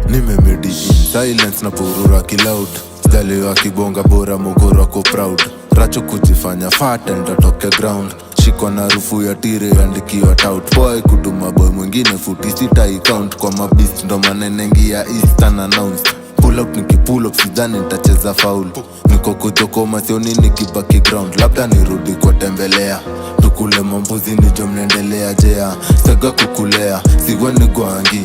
Nimemedi in silence na purura kiloud. Sijaliwa kibonga bora mugoro ako proud. Racho kujifanya fat and atoke ground. Shikwa na harufu ya tire andikiwa tout. Boy kutuma boy mwingine futi sita count kwa mabist ndo manenengi ya Eastern announced. Pull up nikipull up sidhani nitacheza faul. Niko kujokoma sioni nikibaki ground. Labda nirudi kwa tembelea. Tukule mambuzi nijo mnaendelea jea. Sega kukulea siwe ni gwangi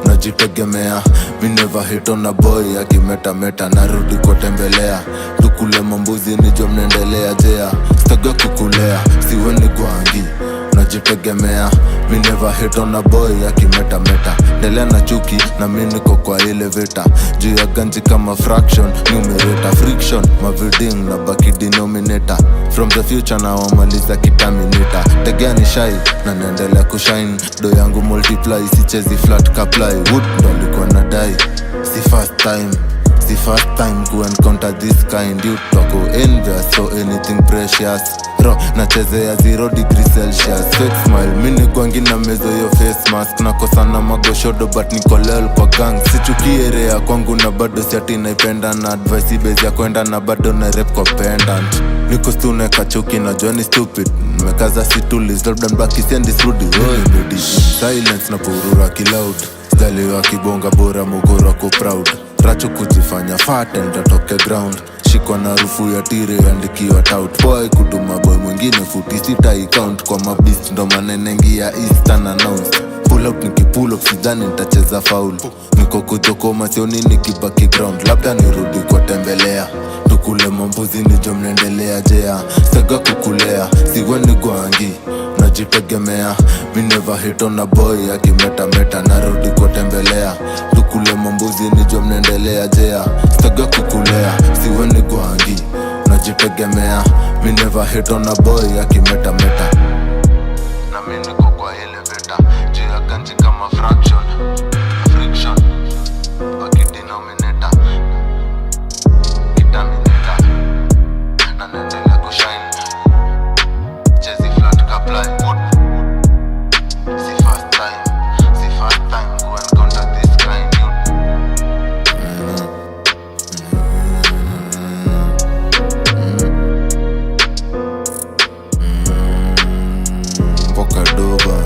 najitegemea. Mi never hit on a boy akimetameta. Narudi kwa tembelea. Tukule mambuzi nijo mnaendelea jea. Sega kukulea siwe ni gwangi najitegemea. Mi never hit on a boy akimetameta. Ndelea na chuki na mi niko kwa ile vita. Juu ya ganji kama fraction numerator friction maviding na baki denominator. From the future na wamaliza kitaminita. Tegea ni shai na naendelea kushine. Do yangu multiply sichezi flat kaply. Wood ndo alikuwa nadai. Si first time, si first time ku encounter this kind. You talk envious so anything precious. Ro nachezea 0 degree Celsius. Fake smile mini gwangi na mezo yo face mask. Nakosana magoshodo but niko loyal kwa gang. Sichukie rea kwangu na bado siati naipenda. Na advice base ya kwenda na bado na rep kwa pendant. Niko stune kachuki na Johnny stupid. Nimekaza situliz labda mbaki siendi srudi. Silence na purura kiloud. Sijaliwa kibonga bora mugoro ako proud. Racho kujifanya fat and atoke ground. Shikwa na harufu ya tire andikiwa tout. Boy kutuma boy mwingine futi sita count kwa mabist ndo manenengi ya Eastern announced. Pull up nikipull up sidhani nitacheza faul. Niko kujokoma sioni nikibaki ground. Labda nirudi kwa tembelea. Tukule mambuzi nijo mnaendelea jea. Sega kukulea siwe ni gwangi najitegemea. Mi never hit on a boy akimetameta. Narudi kwa tembelea. Tukule mambuzi nijo mnaendelea jea. Sega kukulea siwe ni gwangi najitegemea. Mi never hit on a boy akimetameta. Na mi niko kwa ile vita juu ya ganji kama fraction friction baki denominator kitaminata na naendelea kushine chezi flat ka plywood. Si first time, si first time ku encounter this kind you. Mboka doba.